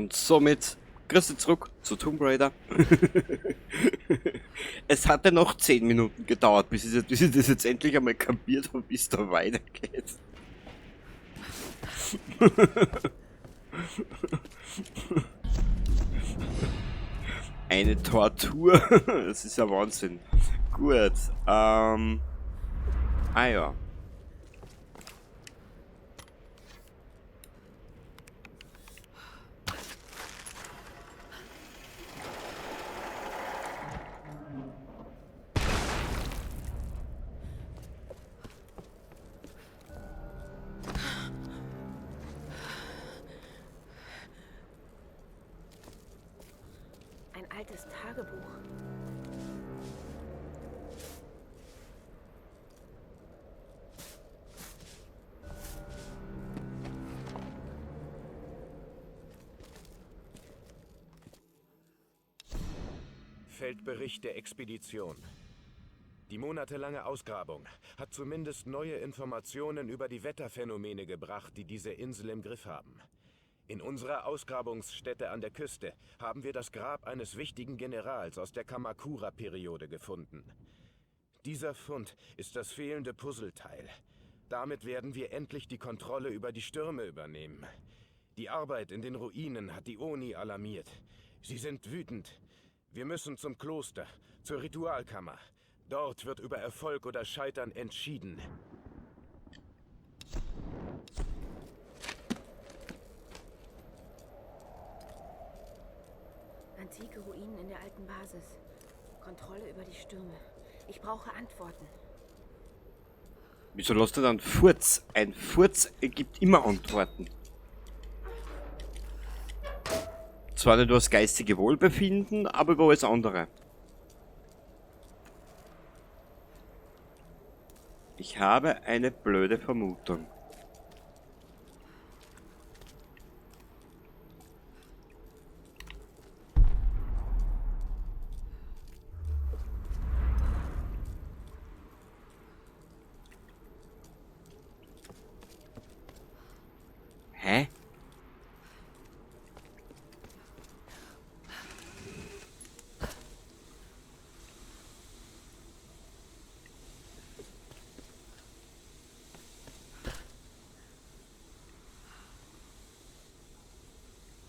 Und somit grüß dich zurück zu Tomb Raider. Es hatte noch 10 Minuten gedauert, bis ich das jetzt endlich einmal kapiert habe, wie es da weitergeht. Eine Tortur. Das ist ja Wahnsinn. Gut. Ah ja. Ein altes Tagebuch. Feldbericht der Expedition. Die monatelange Ausgrabung hat zumindest neue Informationen über die Wetterphänomene gebracht, die diese Insel im Griff haben. In unserer Ausgrabungsstätte an der Küste haben wir das Grab eines wichtigen Generals aus der Kamakura-Periode gefunden. Dieser Fund ist das fehlende Puzzleteil. Damit werden wir endlich die Kontrolle über die Stürme übernehmen. Die Arbeit in den Ruinen hat die Oni alarmiert. Sie sind wütend. Wir müssen zum Kloster, zur Ritualkammer. Dort wird über Erfolg oder Scheitern entschieden. Antike Ruinen in der alten Basis. Kontrolle über die Stürme. Ich brauche Antworten. Wieso lässt du dann Furz? Ein Furz ergibt immer Antworten. Zwar nicht über das geistige Wohlbefinden, aber über alles andere. Ich habe eine blöde Vermutung. Hä?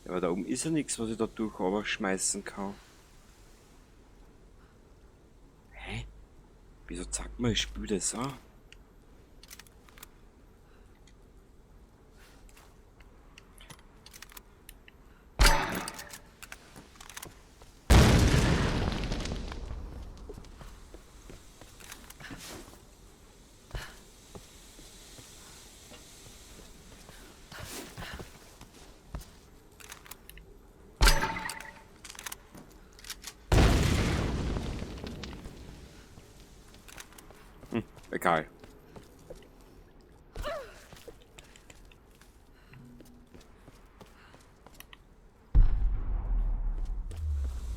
Ja, aber da oben ist ja nichts, was ich da durch schmeißen kann. Hä? Wieso zeigt man, ich spül das an? Egal.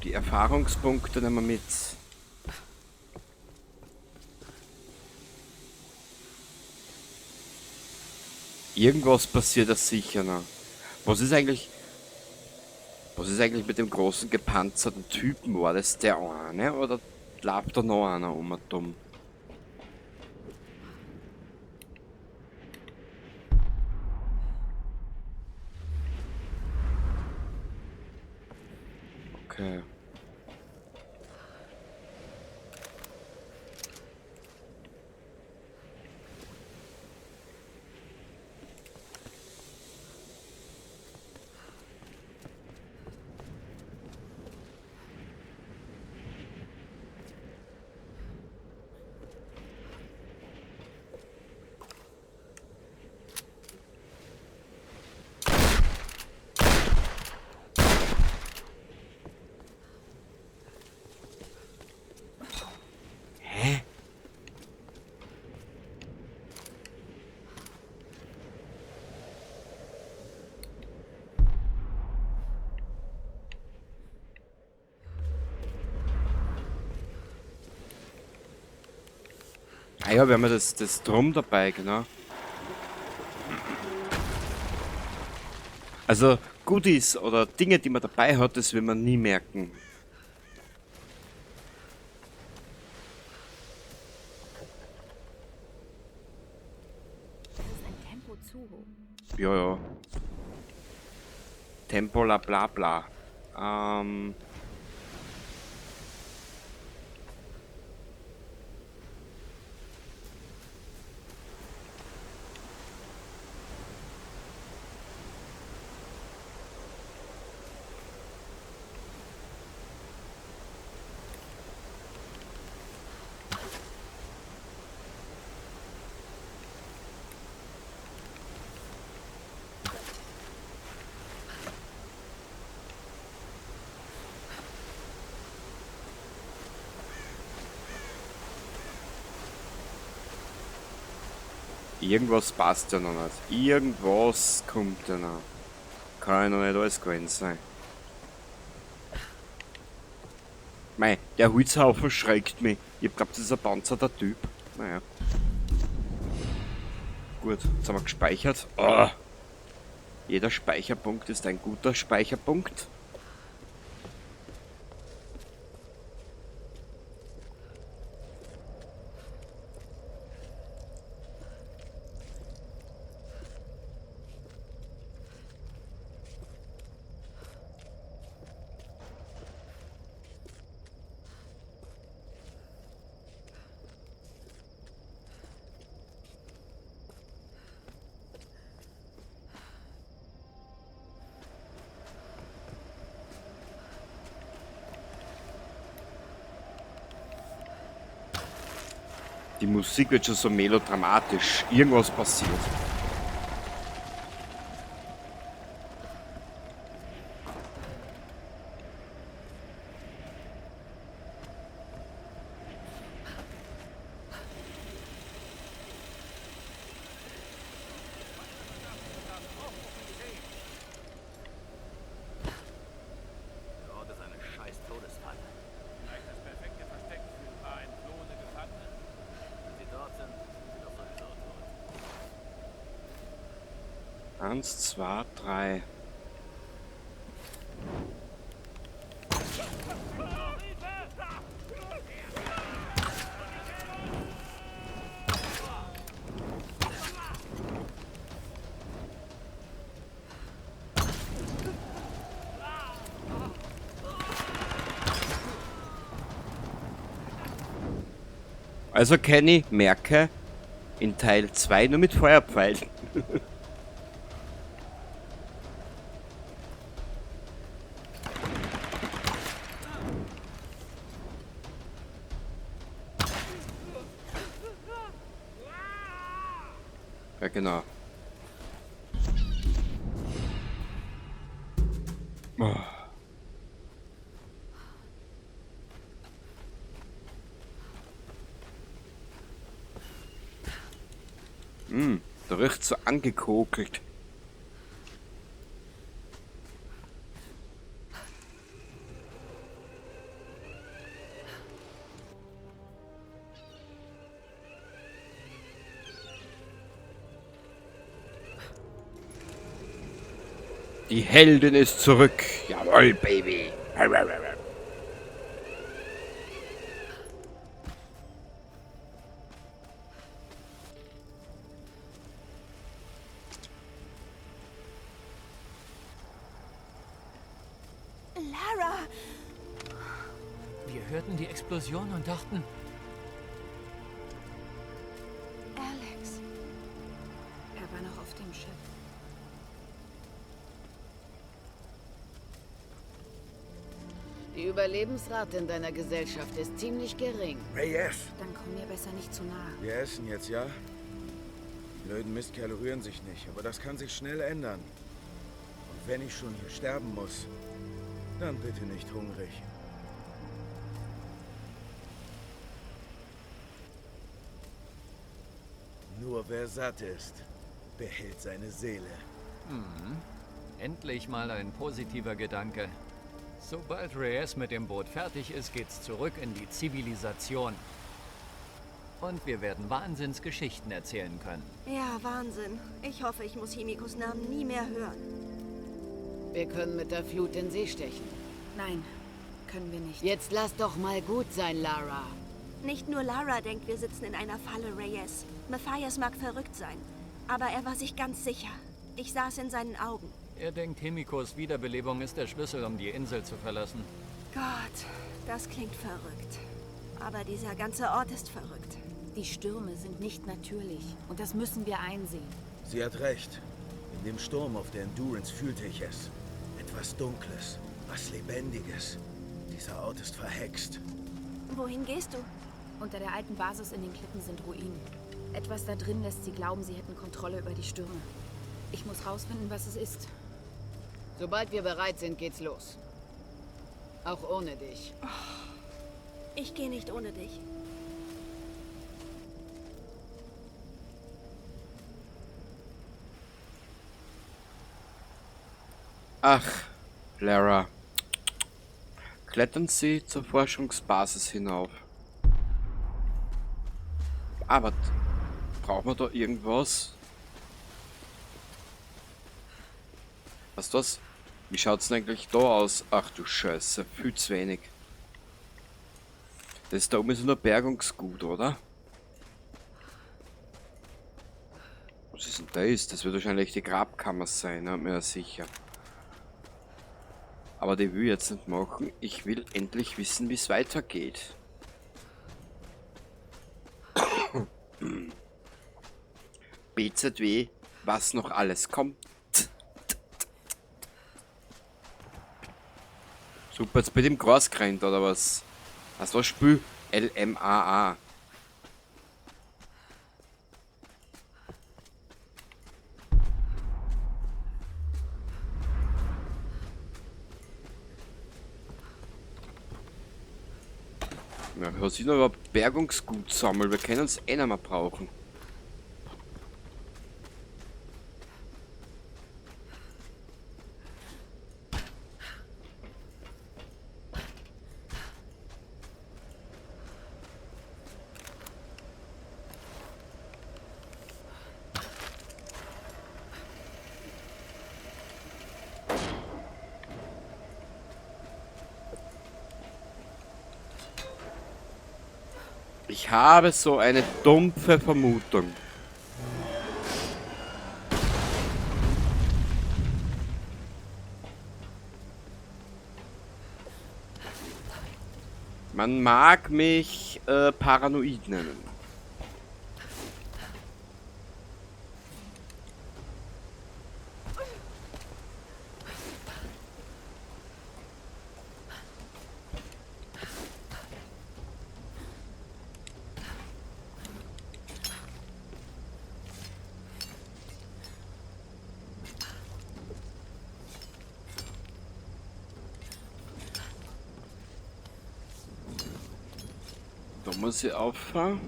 Die Erfahrungspunkte nehmen wir mit. Irgendwas passiert da sicher noch. Was ist eigentlich mit dem großen gepanzerten Typen? War das der eine oder läuft da noch einer um und dumm? Okay. Ah ja, wir haben ja das Drum dabei, genau. Also Goodies oder Dinge, die man dabei hat, das will man nie merken. Das ist ein Tempo zu hoch. Ja, ja. Tempo la bla bla. Irgendwas passt ja noch nicht. Irgendwas kommt ja noch. Kann ja noch nicht alles gewesen sein. Mei, der Holzhaufen schreckt mich. Ich hab glaubt, das ist ein panzerter Typ. Naja. Gut, jetzt haben wir gespeichert. Oh. Jeder Speicherpunkt ist ein guter Speicherpunkt. Die Musik wird schon so melodramatisch. Irgendwas passiert. Der Ort ist eine scheiß Todesfalle. Vielleicht das perfekte Versteck für ein paar entflohene Gefangene. Wenn sie dort sind, sind sie doch sowieso tot. 1, 2, 3. Also Kenny, merke, in Teil 2 nur mit Feuerpfeilen. Ja, genau. Oh. Da riecht's so angekokelt. Die Heldin ist zurück. Jawohl, Baby. Lara! Wir hörten die Explosion und dachten... Alex. Er war noch auf dem Schiff. Die Überlebensrate in deiner Gesellschaft ist ziemlich gering. Reyes! Dann komm mir besser nicht zu nahe. Wir essen jetzt, ja? Die blöden Mistkerle rühren sich nicht, aber das kann sich schnell ändern. Und wenn ich schon hier sterben muss, dann bitte nicht hungrig. Nur wer satt ist, behält seine Seele. Endlich mal ein positiver Gedanke. Sobald Reyes mit dem Boot fertig ist, geht's zurück in die Zivilisation. Und wir werden Wahnsinnsgeschichten erzählen können. Ja, Wahnsinn. Ich hoffe, ich muss Himikos Namen nie mehr hören. Wir können mit der Flut in See stechen. Nein, können wir nicht. Jetzt lass doch mal gut sein, Lara. Nicht nur Lara denkt, wir sitzen in einer Falle, Reyes. Matthias mag verrückt sein, aber er war sich ganz sicher. Ich sah es in seinen Augen. Er denkt, Himikos Wiederbelebung ist der Schlüssel, um die Insel zu verlassen. Gott, das klingt verrückt. Aber dieser ganze Ort ist verrückt. Die Stürme sind nicht natürlich und das müssen wir einsehen. Sie hat recht. In dem Sturm auf der Endurance fühlte ich es. Etwas Dunkles, was Lebendiges. Dieser Ort ist verhext. Wohin gehst du? Unter der alten Basis in den Klippen sind Ruinen. Etwas da drin lässt sie glauben, sie hätten Kontrolle über die Stürme. Ich muss rausfinden, was es ist. Sobald wir bereit sind, geht's los. Auch ohne dich. Ich gehe nicht ohne dich. Ach, Lara. Klettern Sie zur Forschungsbasis hinauf. Aber brauchen wir da irgendwas? Was ist das? Wie schaut's denn eigentlich da aus? Ach du Scheiße, viel zu wenig. Das da oben ist nur Bergungsgut, oder? Was ist denn das? Das wird wahrscheinlich die Grabkammer sein, ne? Mir sicher. Aber die will ich jetzt nicht machen. Ich will endlich wissen, wie es weitergeht. BZW, was noch alles kommt. Super, jetzt bin ich im Gras gerannt, oder was? Was war Spiel? LMAA. Ja, was ist noch überhaupt Bergungsgut sammeln? Wir können es eh nicht mehr brauchen. Ich habe so eine dumpfe Vermutung. Man mag mich paranoid nennen. Da muss ich auffahren.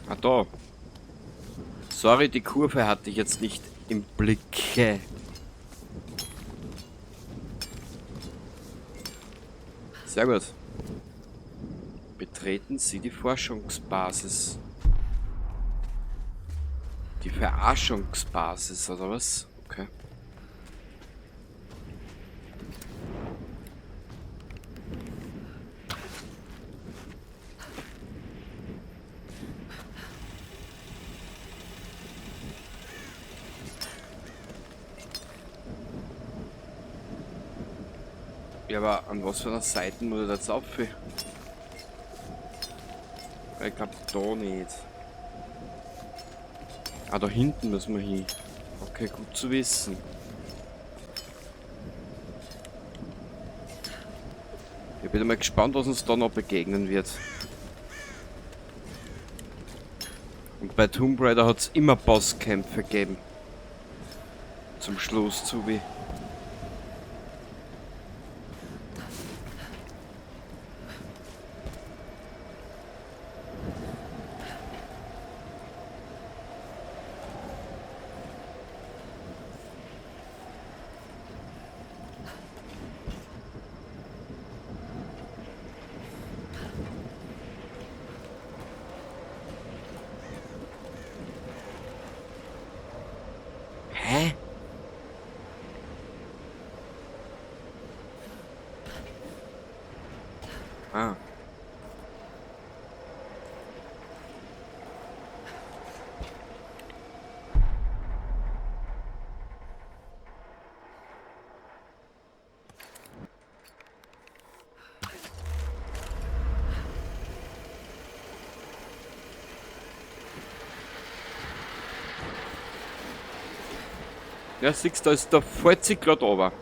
Ah, da. Sorry, die Kurve hatte ich jetzt nicht im Blick. Sehr gut. Betreten Sie die Forschungsbasis. Die Verarschungsbasis, oder was? Okay. Ja, aber an was für einer Seite muss ich das aufhören? Ich glaub, da nicht. Ah, da hinten müssen wir hin. Okay, gut zu wissen. Ich bin mal gespannt, was uns da noch begegnen wird. Und bei Tomb Raider hat's immer Bosskämpfe gegeben. Zum Schluss zu wie. Ah. Ja, siehst du, da ist der fällt sich grad runter.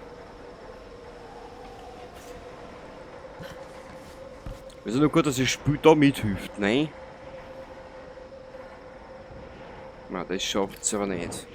Ist ja nur gut, dass das Spiel da mithilft, ne? Na, das schafft's aber nicht.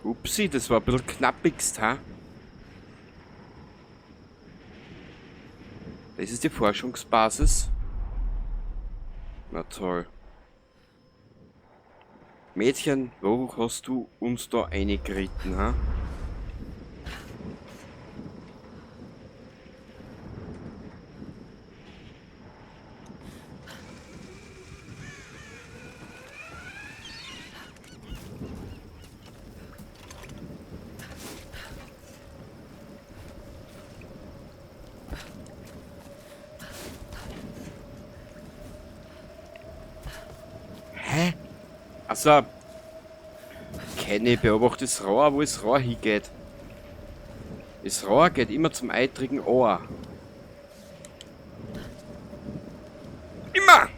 Upsi, das war ein bisschen knappigst, ha? Das ist die Forschungsbasis. Na toll. Mädchen, wo hast du uns da eingeritten, ha? Hä? Also, Kenny, beobachte das Rohr, wo das Rohr hingeht. Das Rohr geht immer zum eitrigen Ohr. Immer!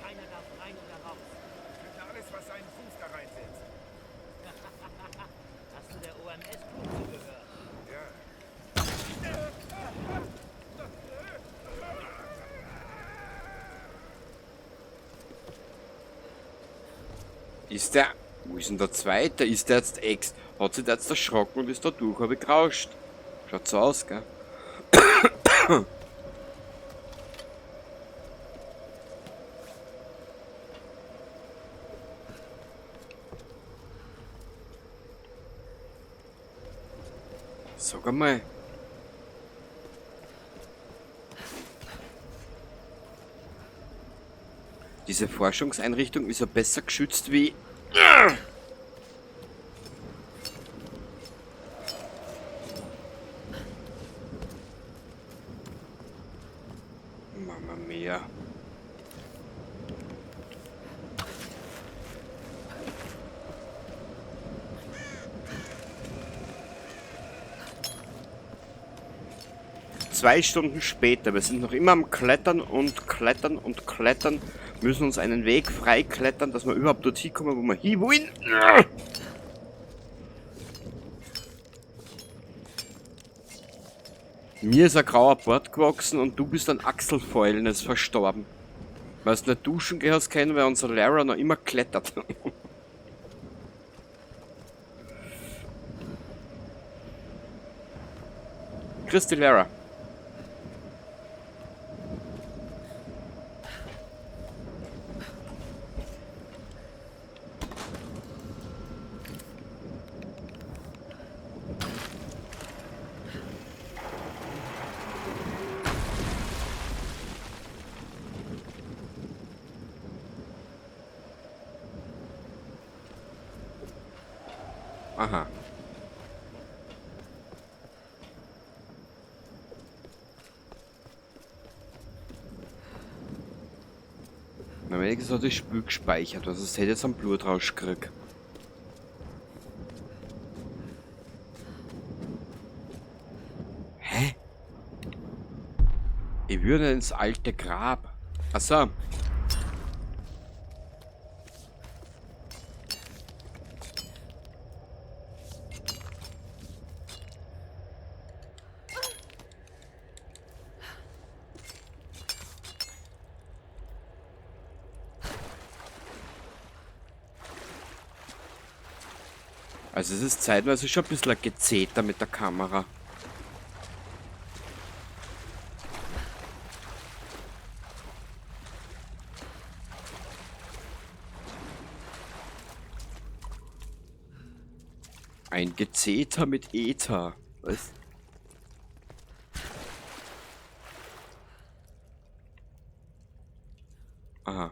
Keiner darf rein oder raus. Alles, was seinen Fuß da reinsetzt. Hast du der OMS-Crew zugehört? Ja. Ist der... Wo ist denn der zweite? Ist der jetzt ex... Hat sich der jetzt erschrocken und ist da durch, hab ich gerauscht. Schaut so aus, gell? Sag einmal. Diese Forschungseinrichtung ist ja besser geschützt wie... Mama mia. Zwei Stunden später, wir sind noch immer am Klettern und Klettern und Klettern, müssen uns einen Weg freiklettern, dass wir überhaupt dorthin kommen, wo wir hin wollen. Mir ist ein grauer Bart gewachsen und du bist an Achselfäulnis verstorben. Weil du nicht duschen gehen hast können, weil unser Lara noch immer klettert. Christi Lara. Aha. Na, wenigstens hat das Spiel gespeichert, also es hätte jetzt einen Blutrausch gekriegt. Hä? Ich würde ins alte Grab. Achso. Also es ist zeitweise schon ein bisschen ein Gezeter mit der Kamera. Ein Gezeter mit Ether. Was? Aha.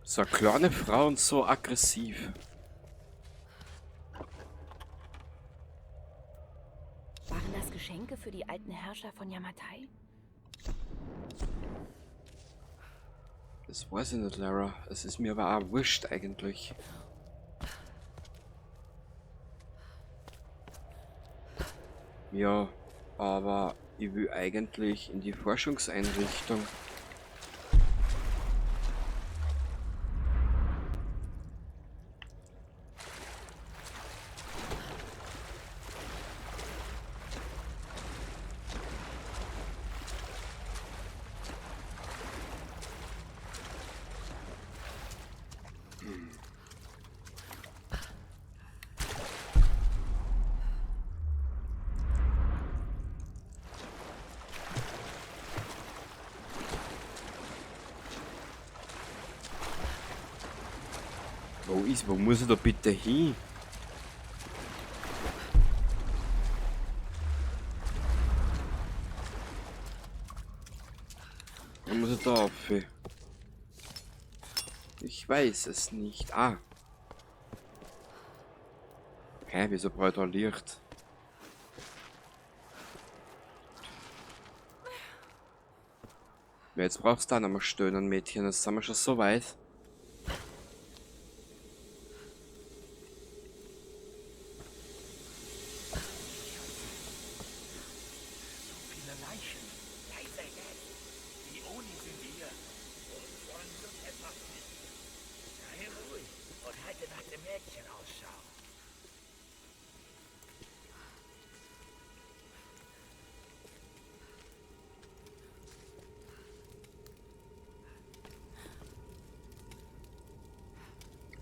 So eine kleine Frau und so aggressiv. Waren das Geschenke für die alten Herrscher von Yamatai? Das weiß ich nicht, Lara. Es ist mir aber auch wurscht eigentlich. Ja, aber ich will eigentlich in die Forschungseinrichtung. Wo muss ich da bitte hin? Wo muss ich da auf? Ich weiß es nicht. Ah. Hä, wieso brauche ich da Licht? Ja, jetzt brauchst du auch noch mal stöhnen, Mädchen. Das sind wir schon so weit.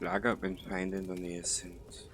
Lager, wenn Feinde in der Nähe sind.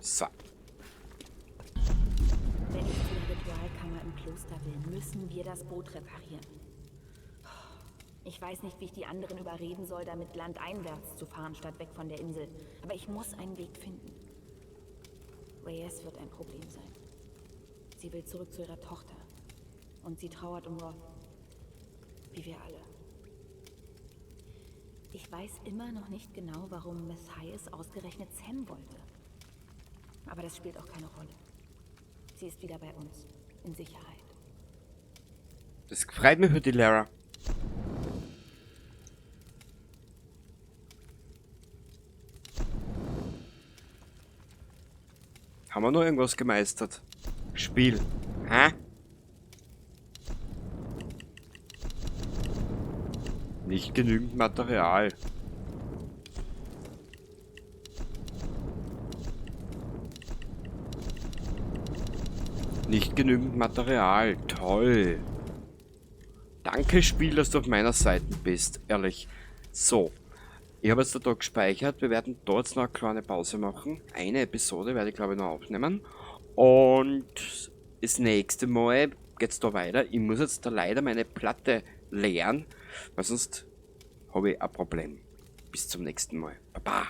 So. Wenn ich zu der Ritualkammer im Kloster will, müssen wir das Boot reparieren. Ich weiß nicht, wie ich die anderen überreden soll, damit landeinwärts zu fahren, statt weg von der Insel. Aber ich muss einen Weg finden. Reyes wird ein Problem sein. Sie will zurück zu ihrer Tochter. Und sie trauert um Roth. Wie wir alle. Ich weiß immer noch nicht genau, warum Matthias ausgerechnet Sam wollte. Aber das spielt auch keine Rolle. Sie ist wieder bei uns. In Sicherheit. Das freut mich für die Lara. Haben wir noch irgendwas gemeistert? Spiel. Hä? Nicht genügend Material. Nicht genügend Material. Toll. Danke, Spiel, dass du auf meiner Seite bist. Ehrlich. So. Ich habe jetzt da gespeichert. Wir werden dort jetzt noch eine kleine Pause machen. Eine Episode werde ich, glaube ich, noch aufnehmen. Und Das nächste Mal geht's da weiter. Ich muss jetzt da leider meine Platte leeren, weil sonst habe ich ein Problem. Bis zum nächsten Mal. Baba.